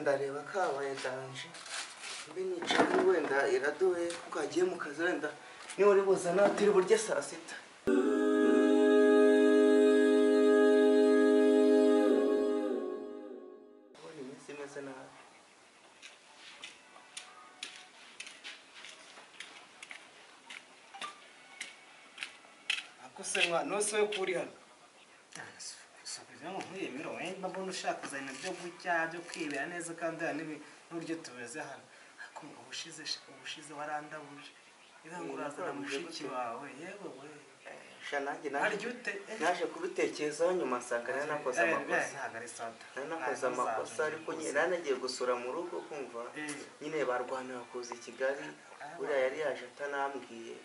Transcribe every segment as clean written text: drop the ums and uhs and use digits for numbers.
Ndareba kabaye danje. Mbe nicaye wenda iraduwe kuko agiye mu kazi wenda niwe uri buzana turi burye saa sita. Ubona iminsi imeze nabi. Ako se mwana nose we kuri hano. Subira ngo nkuyemere wenda mbona ushaka kuzana ibyo gucya byo kwibera neza kandi n'uburyo tumeze hano. Ariko ubushize warandabuje. Iba ngo urazana mushiki wawe yewe we. Sha nanjye naje kubitekerezaho nyuma nsanga nari nakoze amakosa. Nari nakoze amakosa ariko nyine nari nagiye gusura mu rugo kumva nyine barwanira kuza i Kigali buriya yari yaje atanambwiye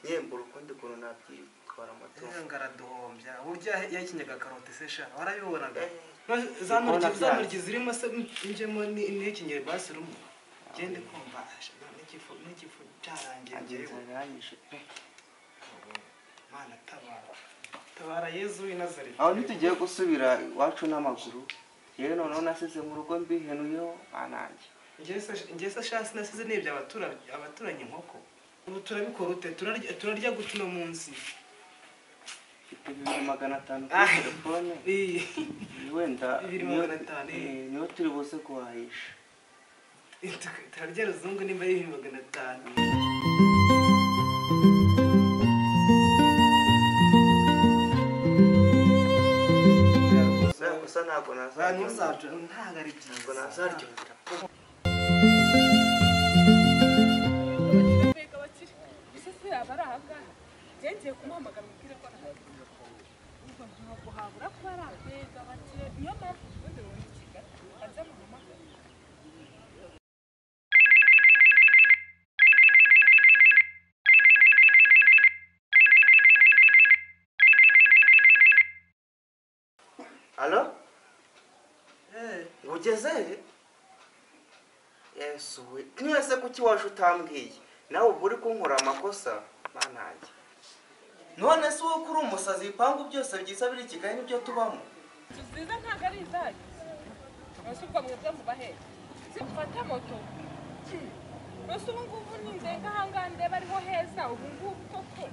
nyine mbura ukundi kuntu nabyitwara amatungo. Ngaraduhombya burya yakinyaga karote se sha warabibonaga. Za ntoryi zirimo se njemo n'ikinyere basi rumwe. Gende kumva n'igifu cyarangiye ngewe. Mana tabara. Tabara Yezu w'i Nazareti. Aho ntitugiye gusubira iwacu n'amaguru. Yewe noneho nasize mu rugo mbihenuyeho manange. Njye se sha sinasize nibye abaturanyi inkoko. Ubu turabikora ute? Turarya gute uno munsi? Mfite 2500 kuri telefone. Wenda 2500 niyo turi buze kuhahisha. Turarya ruzungu nimba ari 500. Gusa ntabwo nazaryo. Ntabwo ari byiza. Ntabwo nazaryohera. Ngiye kumuhamagara mubwire ko nahageze. Ntabwo habura kuba ari abega bakire niyo mpamvu ubundi rubona i Kigali aza muhamagara. Alo? Ugeze? Yesu we, mwese kuki waje utambwiye? Nawe ubu uri kunkora amakosa manange. None se wowe kuri umusazi ibipangu byose byiza biri i Kigali nibyo tubamo? Inzu nziza ntabwo ari izanyu. Ese ubwo mwebwe muba he? Mfata moto. Ese ubu ngubu nindenga ahangaha ndeba ariho heza ubu ngubu koko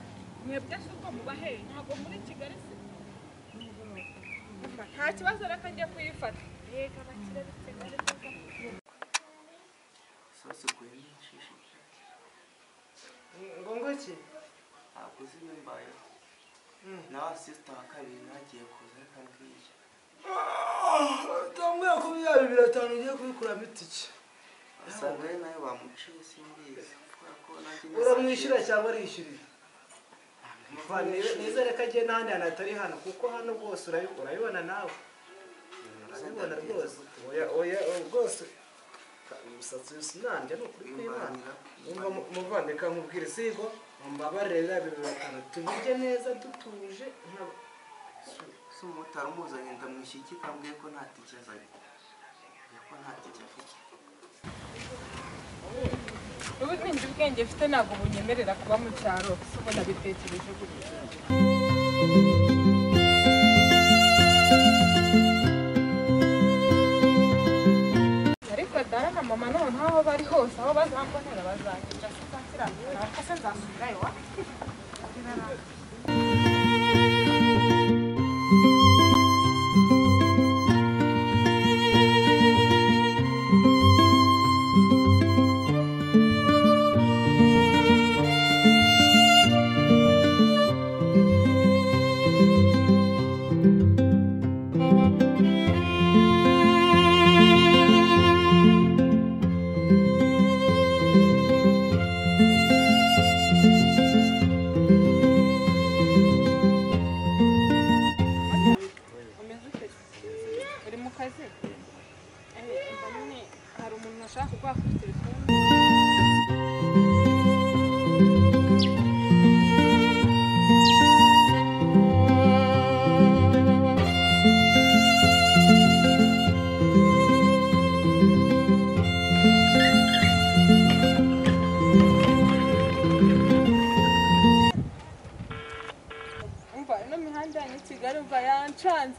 mwebwe se ubwo muba he? Ntabwo muri Kigali se? Nta kibazo reka njye kuyifata. Yega bakire b'i Kigali. Sosi gwe nishishi. Ngo ngoki? Ntabwo uzi ibimbayeho. Nawe sister wa kabiri nagiye kuza reka mbwiye. Tambwiye ko bya 2500 ugiye kubikuramo itike. Asanga we nayo bamuciye simbizi. Uramwishyura cyangwa arishyurira? Nizere ko agiye n'ahandi hantu hatari hano kuko hano rwose urabibona nawe. Urabibona rwose. Oya oya rwose. Umusatsi sinandya ni ukuri kw'Imana. Muvandika nkubwire sigo mumbabarire biriya 2500 tubirye neza dutuje. Si umumotari umuzanye ndamwishyuye iki kambwiye ko nta tike azanye. Ko nta tike afite. Ubu ninjye ubwenge mfite ntabwo bunyemerera kuba mu cyaro si ubona bitekereje gutya. Ariko dara na mama noneho aho bari hose aho bazambonera bazanyica sinzakiranuka ariko se nzasubirayo wa?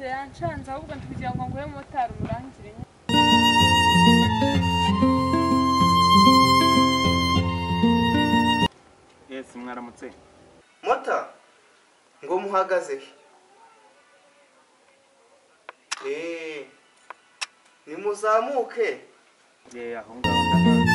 Yancanze ahubwo kugira ngo nguhe motari umurangire. Yes, mwaramutse. Mota ngo muhagaze he? Nimuzamuke. Aho ngaho ndahazi.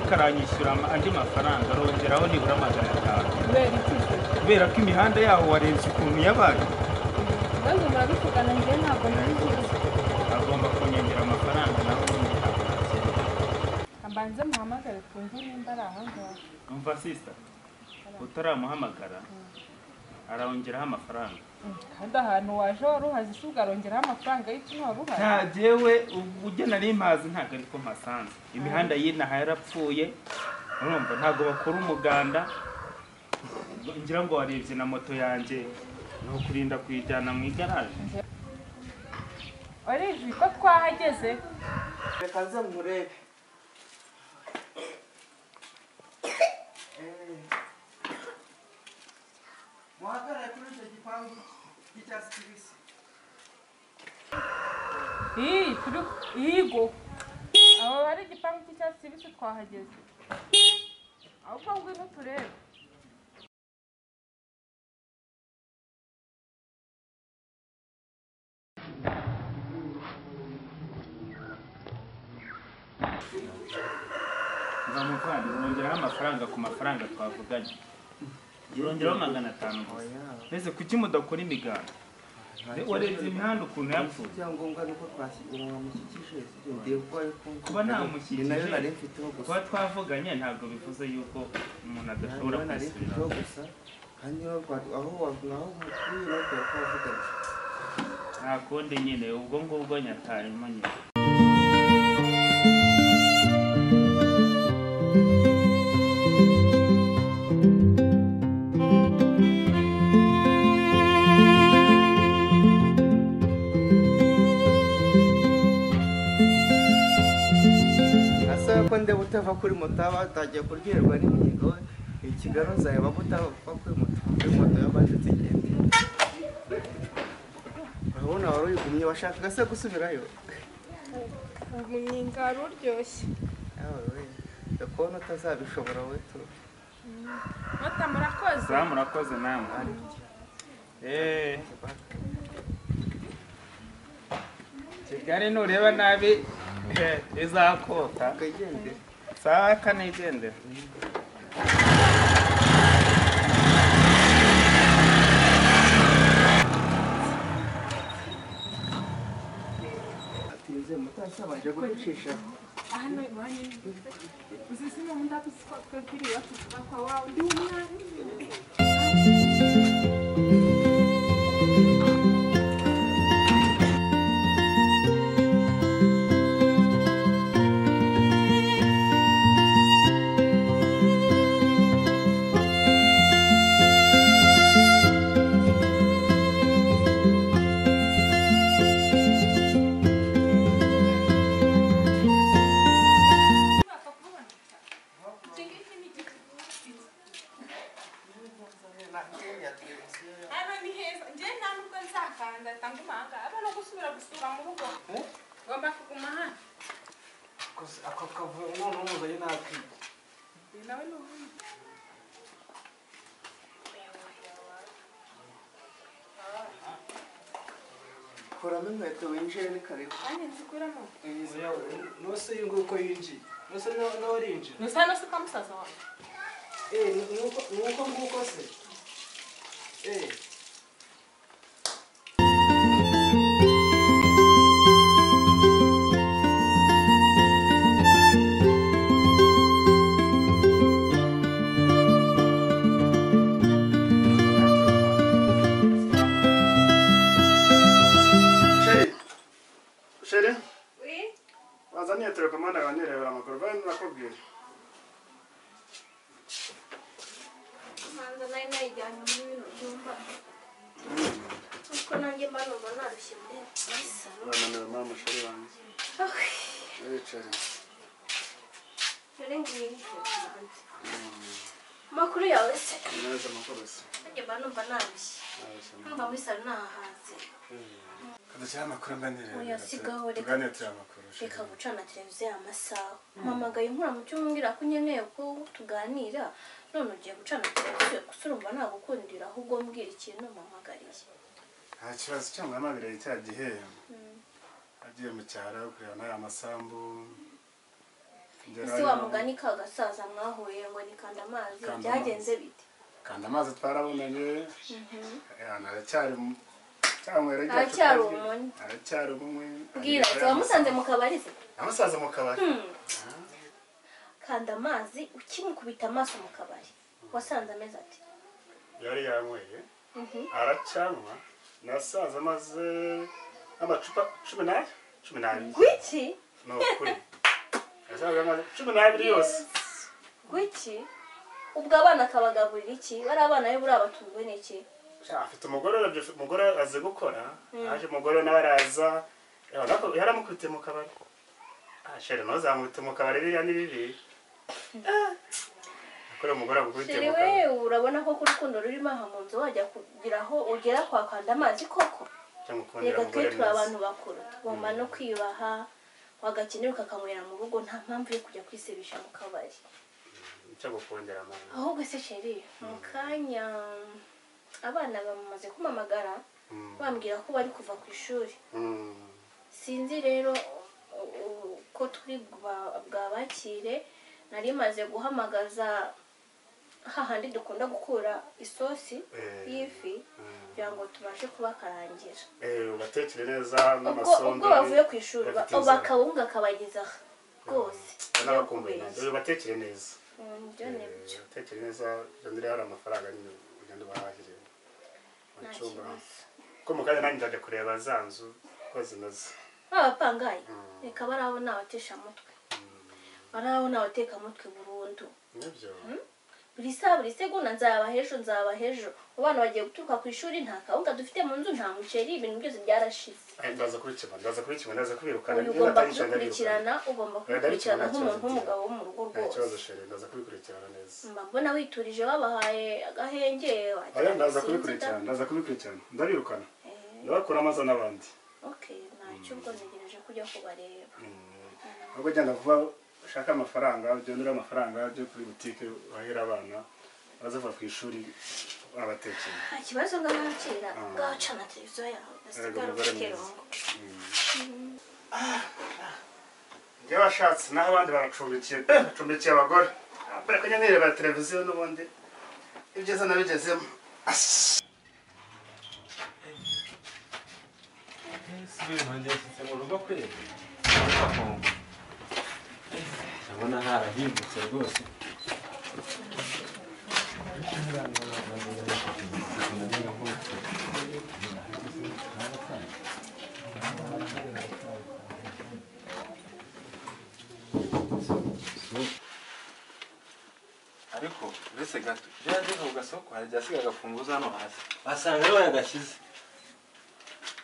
Aranyishyura andi mafaranga arongeraho nibura 500 kubera ko imihanda yaho warenze ukuntu yabaye. Agomba kunyongera amafaranga naho ubundi ntabwo nabyemera. Mbanze muhamagare twumve nimba ari aho ngaho. Umva sister, utaramuhamagara arongeraho amafaranga. Kandi ahantu waje wari uhazi se ugarongeraho amafaranga y'icyo wari uhazi? Nta jewe ujya nari mpazi ntabwo ariko mpasanze. Imihanda y'inaha yarapfuye, urumva ntabwo bakora umuganda. Ngira ngo warebye na moto yanjye ni ukurinda kuyijyana mu igaraje. Oriji ko twahageze. Reka nze nkurebe. Muhagarare kuri icyo gipangu cy'icyatsi kibisi. Turi yego. Aho hari igipangu cy'icyatsi kibisi twahageze. Ahubwo ngwino turebe. Nzamuvandi urongeraho amafaranga ku mafaranga twavuganye. Urongeraho 500 gusa. Mbese kuki mudakora imiganda? Warebye imihanda ukuntu yapfuye. Icyangombwa nuko twamushyikije ngiye kuba ntamushyikije kuba twavuganye ntabwo bivuze yuko umuntu adashobora kwisubiraho gusa. Kandi aho twavuganye nta kundi nyine ubwo ngubwo nyatayemo nyine. Utava kuri moto batagiye kuryoherwa n'imihigo i Kigali uzaheba utava kuri moto y'abanditse igende. Urabona wari uyigumye washakaga se gusubirayo. Umunyenga wari uryoshye. Ndakubona utazabishobora we tu. Mata murakoze. Murakoze namwe. Kigali nureba nabi izakota. Sawa kanigendera. Atize mutasabanje gucisha. Hano iwanyu uzisima mundatu twakiri watu kwa wao ndi umwana. Noneho muzanye n'akwiye. Nawe ni ubu. Kuramo inkweto winjire ni karibu. Nanjye nzikuramo. Nose uyu nguyu uko yinjiye. Nose nawe arinjira. Nose hano si kwa musaza wawe. Nuko nguko se. Chérie? Oui? Wazaniye telekomande abanyirebera amakuru bari nakubwira. Manza nari nayijyanye muri bino byumba. Kuko nanjye mba numva narushye muri salo. Urananiwe mama chérie wanjye. Wicare. Dore ngiyi telekomande. Amakuru yawe se? Neza amakuru se. Nanjye mba numva narushye. Numva muri salo nahahaze. Kadushyira amakuru mbanireba. Oya sigaho reka. Tuganire turi amakuru. Reka gucana televiziyo amasaha. Mpamagaye inkura mu cyumba umbwira ko nkeneye ko tuganira, none ugiye gucana televiziyo gusa urumva nagukundira ahubwo mbwira ikintu mpamagariye. Nta kibazo cyangwa amabere cya gihe. Agiye mu cyaro kureba n'aya masambu. Ese wa mugani ka gasaza mwahuye ngo ni kanda amazi byagenze bite? Kanda amazi twarabonanye. Aracyari Aracyari umunywi. Aracyari umunywi. Bwira ati wamusanze mu kabari se? Namusanze mu kabari. Kanda amazi ukimukubita amaso mu kabari. Wasanze ameze ati? Yari yanyweye. Aracyanywa. Nasanze amaze amacupa 12. 12. Gwiki? No kuri. Nasanze amaze 12 yose. Gwiki? Ubwo abana akabagaburira iki? Bari abana be buri abatunzwe n'iki? Afite umugore umugore azi gukora aje umugore nawe araza yaramukubitiye mu kabari. Chérie ntuzamukubite mu kabari biriya ni bibi. Akora umugore agukubitiye mu kabari. Chérie we urabona ko urukundo rurimo aha mu nzu wajya kugira aho ugera kwa kanda amazi koko. Reka twe turi abantu bakuru tugomba no kwiyubaha wagakenera ukakanywera mu rugo nta mpamvu yo kujya kwisebisha mu kabari. Icyo gukundira mama. Ahubwo se chérie mu kanya abana bamaze kumamagara bambwira ko bari kuva ku ishuri. Sinzi rero ko turi bwabakire nari maze guhamagaza hahandi dukunda gukura isosi y'ifi kugira ngo tubashe kubakarangira. Ubatekere neza n'amasombe. Ubwo bavuye ku ishuri bakawunga kabageza rwose. Ubatekere neza. Ibyo ni byo. Ubatekere neza ndire hari amafaranga nyine ugenda ubahahire. Ko mukanya nanjye ndajya kureba za nzu ko zimeze. Abapangayi reka barabo nabatesha mutwe. Barabo nabateka mutwe burundu. Nibyo. Buri saha buri segonda nzaba hejo. Abana bagiye guturuka ku ishuri nta kawunga dufite mu nzu nta muceri ibintu byose byarashize. Ndaza kubikemura ndaza kubirukana. Ugomba kubikurikirana ugomba kubikurikirana nk'umuntu w'umugabo wo mu rugo rwose. Nta kibazo chérie ndaza kubikurikirana neza. Mba mbona witurije wabahaye agahenge. Oya ndaza kubikurikirana ndabirukana. Ndabakura amaza n'abandi. Okay ntacyo ubwo ntegereje kujya kubareba. Ahubwo genda vuba ushaka amafaranga ugende amafaranga yo kuri butike wahera abana bazava ku ishuri abatekeye. Nta kibazo ngabakira gacana televiziyo yawe ndasigara ukerongo. Njye washatse naho abandi baracumbikiye pe bacumbikiye abagore. Ariko nyine nireba televiziyo n'ubundi ibyiza nabigezemo. Mu rugo kwe ndabona harahindutse rwose. Ariko uretse gato ibyo yageze ku gasoko hari igihe asigaye agafunguzo hano hasi basanga ariwe yagashyize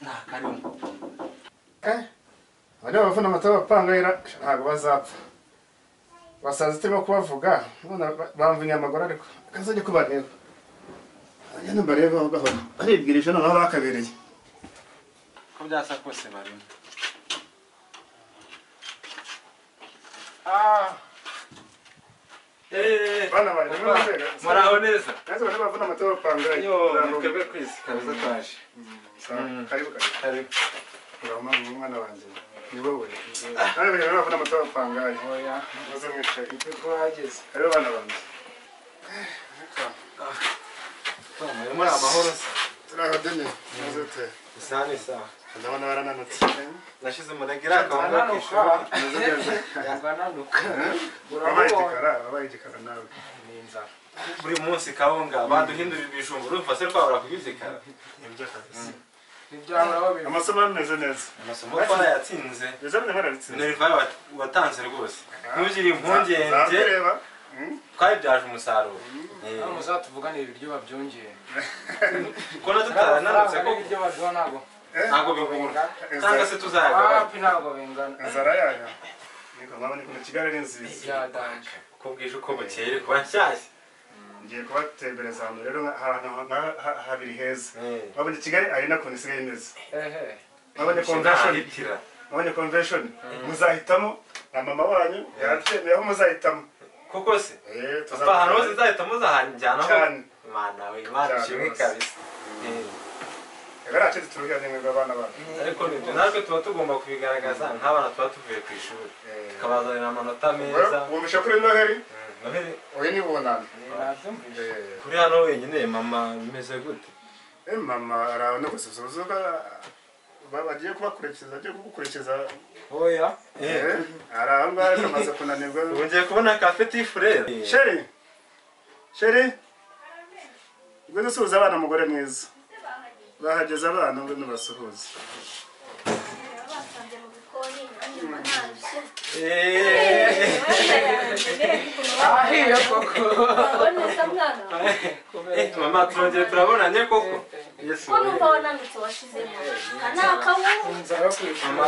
nta karimo. Aba ni abavuna amata b'abapangayira ntabwo bazapfa basanze turimo kubavuga bamvunnye amaguru ariko kazajya kubareba agenda mbareba aho gahoro baribwirije noneho bakabereye ko byasa kose barimo. Bana banje muraho neza. Nazo bana bavuna amatoro pangaye. Yo, twebwe kwisi kabisa twaje. Karibu karibu. Urabona umwana wanje. Ni wowe. Nawe bana bavuna amatoro pangaye. Oya, muze mwicaye. Icyo twahageze. Karibu bana banje. Muri amahoro se. Turahodene. Muze te. Isaha ni isaha. Ndabona barananutse. Nashize muragira akabanga k'ishuri. Yangananuka. Wabaye igikara nawe. Ni inzara. Buri munsi kawunga baduhindurira ibijumba urumva se twabura kubyizikara. Nibyo kabisa. Ntibyabura babiri. Amasomo ameze neza. Amasomo twarayatsinze. Ibizamini mwarabitsinze. Minerval watanze rwose. Ntugire impungenge. Twabibyaje umusaruro. Hano muzatuvuganire ibiryo babyongeye. Ko na tutarananutse ko ibiryo baduha ntabwo. Ntabwo bihura. Cyangwa se tuzayagabanya. Wapi ntabwo bingana. Inzara yayo. Niko mama ni Kigali ari nziza. Byadanje. Uko bwije uko bukeye kuba nshyashya. Ngiye kubatembereza ahantu rero ahantu habiri heza. Wabonye Kigali ari nako nisigaye imeze. Ehe. Wabonye convention. Wabonye convention. Muzahitamo na mama wanyu yarabyemeye aho muzahitamo. Koko se? Papa ahantu hose nzahitamo uzahanjyana aho. Imana we, Imana ishimwe kabisa. Yaraje turuhira nimwe abana bacu. Ariko nibyo natwe tuba tugomba kubigaragaza nk'abana tuba tuvuye ku ishuri. Tukabazanira amanota meza. Wumvisha kuri Noheli? Noheli. Oya ni bunani. Kuri hano wenyine mama bimeze gute? Mama arabona gusuzuka bagiye kubakurikiza, agiye kugukurikiza. Oya. Arangwa kamaze kunanirwa. Ubu ngiye kubona ka petit frère. Chérie. Chérie. Ngwino usuhuze abana mugore mwiza. Bahageze abana ngo nubasuhuze. Basanze mu bikoni hanyuma narushye. Ahiye koko. Wabona mwana. Mama turongeye turabonanye koko. Yesu. Ko numva wananutse washizemo. Kanaka wo.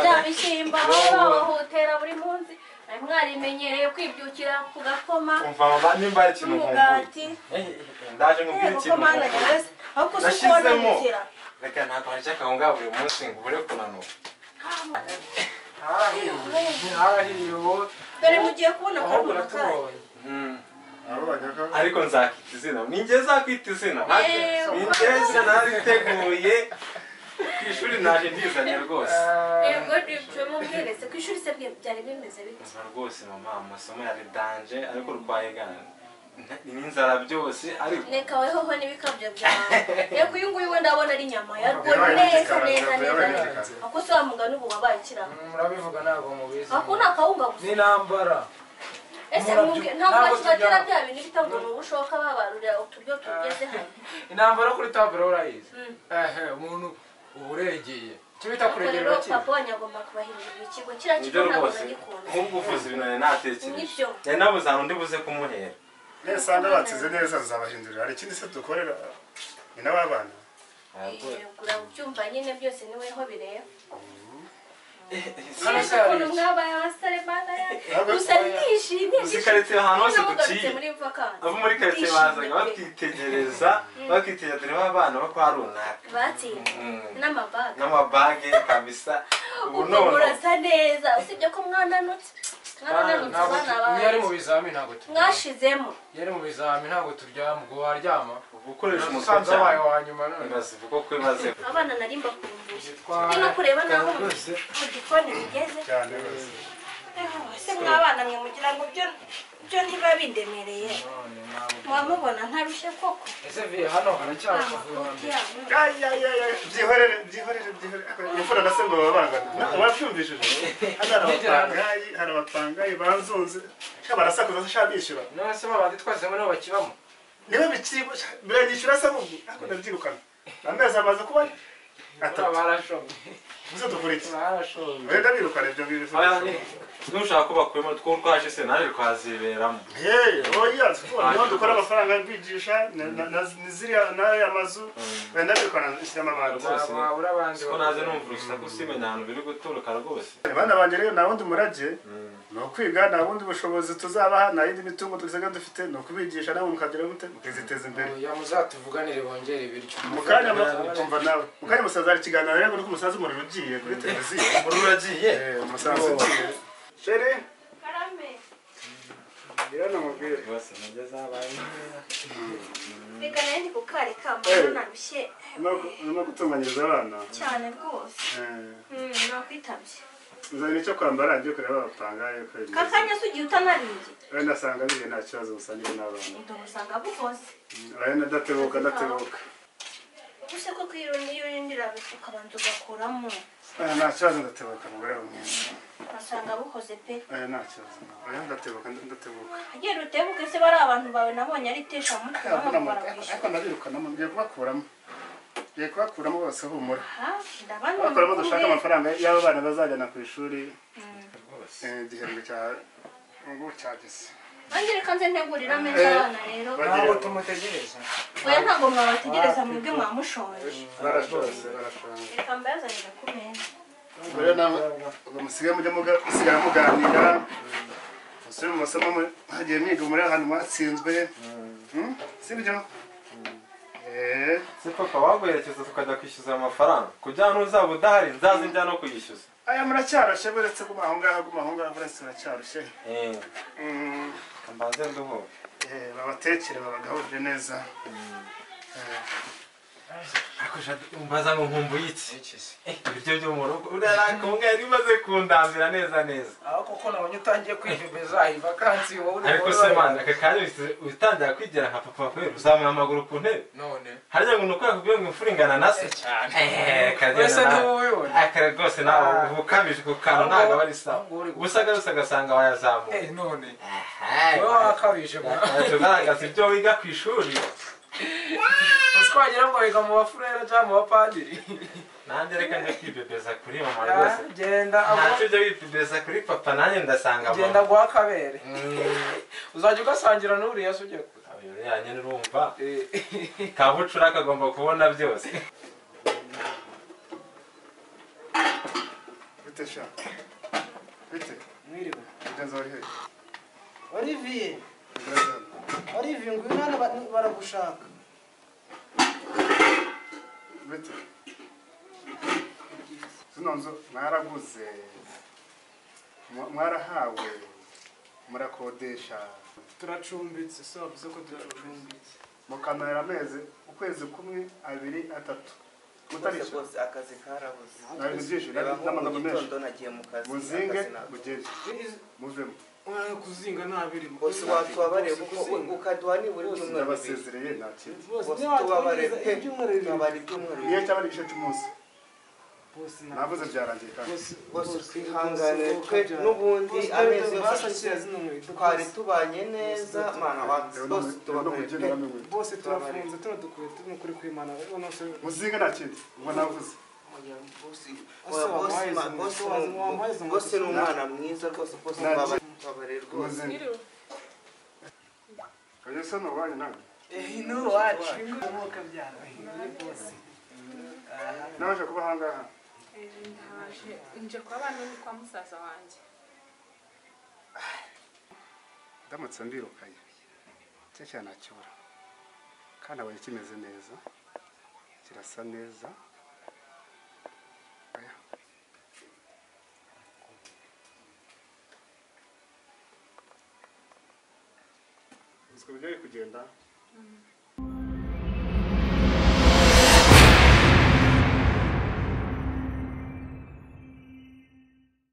Bya bishyimbo bahotera buri munsi. Mwarimenyereye kwibyukira ku gakoma. Umva mama nimba ari ikintu nkumbuye. Ndaje nkubwire ikintu. Ahubwo si uko wananukira. Reka ntabwo harya akawunga buri munsi ngo ubure kunanuka. Harahiye ubu. Dore mugiye kubona akarumuna kayo. Ariko nzakita izina. Ninjye nzakwita izina. Ninjye izina nariteguye. Ku ishuri naje ndizanye rwose. Yego nibyo mubwirese ku ishuri se byari bimeze bite? Rwose mama amasomo yari danje ariko rwayegana. N'inzara byose ariko neka wehoho n'ibikabyo byawe. Yego uyu nguyu we ndabona ari inyama yarwo neza neza neza. Ako se wamugana ubu wabaye ikirago. Murabivuga ntabwo mubizi. Ako ni akawunga gusa. Ni intambara. Ese ntabwo bakibatera bya bintu bita ngo ni ubushoka babarurira uturyo tugeze hano. Intambara kuri taburo urayizi. Ehe umuntu uburegeye. Icyo bita kuregera uraki. Papa wanyu agomba kubahindurira ikigo kiriya kigo ntabwo nagikunda. Nk'ubwo uvuze ibintu nari natekereje. Nari nabuze ahantu ndi buze kumuhera. Nesanga batize neza nzabahindurira. Hari ikindi se dukorera ni n'ababana. Urabyumva nyine byose ni weho bireba. Ukuntu mwabaye abasore bana gusa ndishimye. Uzi karitsiye ahantu hose duciye. Abo muri karitsiye bazaga batwitegereza, bakitegereza dore b'abana bo kwa runaka. Batsinze n'amabaga. N'amabage kabisa. Ubu none urasa neza usibye ko mwananutse. Mwananutse abana bawe. Iyo ari mu bizami ntabwo turyama. Mwashizemo. Iyo ari mu bizami ntabwo turyama ubwo waryama. Ugukoresha umutwe cyane. Wabaye wa nyuma none. Ibaze uko kwibaze. Abana nari mbakumbuye. No kureba naho mu gikoni bigeze. Cyane rwose. Ese mwabana mwe mugira ngo byo ntiba bindemereye. Mwamubona ntarushye koko. Ese vi hano haracyari akavuyo hano. Ay ay ay byihorere byihorere byihorere. Imfura na se ngo babangana. Wabyumvishije. Hano hari abapangayi banzunze. Barasakuza sha bishyura. None se babandi twazemo nabo bakibamo. Niba bikiri biranyishyura se ahubwo ariko ndabyirukana. Amezi amaze kuba atatu. Barashomye. Muze dukora iki? Barashomye. Wenda birukana ibyo ngibyo. Nushaka ko bakuyemo two twaje se naje twaziberamo. Hey, oya, niho dukora amafaranga bigisha ni ziriya n'aya mazu. Wenda birukana ishyiramo abantu. Ko naze numva urusaku simenya ahantu biri guturuka rwose. Bana banjye rero nta wundi murage ni ukwiga, nta bundi bushobozi tuzabaha, nta yindi mitungo dusigaye dufite, ni ukubigisha nabo mukagira mute mukiziteza imbere. Oya muzatuvuganire bongere ibiryo. Mukanya umva nawe. Mukanya musaza ari ikiganiro rero nuko umusaza umuriro ugiye kuri televiziyo. Umuriro uragiye? Umusaza ugiye. Chérie. Karame. Gira namubwire. Rwose nabyo zabaye neza. Reka nayo ndi kukareka mbona narushye. Urimo gutunganyiriza abana? Cyane rwose. Nakwitabye. Uzanye icyo kwambara ngiye kureba abapangaye ko bimeze. Kakanya se ugiye utanariye. Wenda asanga bihe nta kibazo usangire n'abana. Ndabusanga bukoze. Wenda ndatebuka ndatebuka. Ubuse ko kwirindira ukabanza ugakuramo. Nta kibazo ndatebuka mugore mwiza. Asanga bukoze pe. Nta kibazo. Oya ndatebuka ndatebuka. Agera utebuke se bari abantu bawe nabonye ari tesha mutwe barakwishyura. Ariko ndabirukanamo ngiye kubakuramo. Ngiye kubakuramo bose humura. Ndabana. Bakuramo dushaka amafaranga y'aba bana bazajyana ku ishuri. Igihembwe cya ngo cyageze. Nanjye reka nze ntegurira ameza abana rero. Ntabwo tumutegereza. Oya ntabwo mwabategereza mwebwe mwamushonje. Barashonje barashonje. Reka mbayazanire ku meza. Rero nawe musigaye mujya musigara muganira. Musubire mu masomo hagiye mwiga muri ahantu mwatsinzwe. Sibyo? Se papa waguherekeza tukajya kwishyuza amafaranga kugira ngo uzaba udahari nzaze njya no kuyishyuza. Aya muracyarushye buretse guma aho ngaho guma aho ngaho buretse muracyarushye. Mbanze nduhuke. Babatekere babagaburire neza. Ariko umbaza ngo nkumbuye iki? Ibiryo byo mu rugo uriya yari imaze kundambira neza neza. Aho koko nabonye utangiye kwihebeza iyi vakansi wowe uri. Ariko se man aka kanya utangira kwigira nka papa kubera uzamura amaguru ku ntebe. None harya ngo nuko yakubwiye ngo imfura ingana na se cyane. Kagenda nawe. Akare rwose nawe ukabije ku kantu ntabwo aba ari sawa. Ubusa gusa ugasanga wayazamuye. None wowe wakabije mwa. Tugaragaza ibyo wiga ku ishuri. Twagira ngo wiga mu bafurera cyangwa mu bapadiri. Nanjye reka njye kwibebeza kuri mama rwose. Genda ntacyo ujya wibebeza kuri papa nanjye ndasanga mama. Genda guha akabere. Uzajya ugasangira n'uriya se ugiye kure. Uriya nyine urumva kabucura kagomba kubona byose. Bite sha? Bite? Mwiriwe. Mugenzi wawe he? Olivier. Olivier ngwino hano baragushaka. Bite? Zino nzu mwaraguze, mwarahawe, murakodesha. Turacumbitse, so bivuze ko turacumbitse. Mukamara amezi, ukwezi kumwe, abiri, atatu. Mutarisha. Bose akazi karabuze. N'amagambo menshi. Nagiye mu kazi. Muzinge mugende. Muvemo. Kuzinga ntabiri. Bose watubabare kuko ukaduha nibura ibyumweru bibiri. Ndabasezereye nta kindi. Bose tubabare pe. Tubabare ibyumweru bibiri. Niyo cyaba ari igice cy'umunsi. Navuze byarangiye kandi. Bose twihangane twe n'ubundi amezi yose twari tubanye neza mana bose tubabare pe. Bose turafunze tuno dukwiye n'ukuri kwimana. Muzinga nta kindi. Ubwo navuze. Bose ni umwana mwiza rwose bose tubabare rwose. Oya se ni uwanyu nawe? Ni uwacu. Umwuka byara. Bose. Naje kuba ahangaha. Nje kwa bana ni kwa musaza wanjye. Ndamutse mbirukanye. Cyo cyane akibura. Kandi abonye kimeze neza. Kirasa neza. Aya. Uziko bijya kugenda?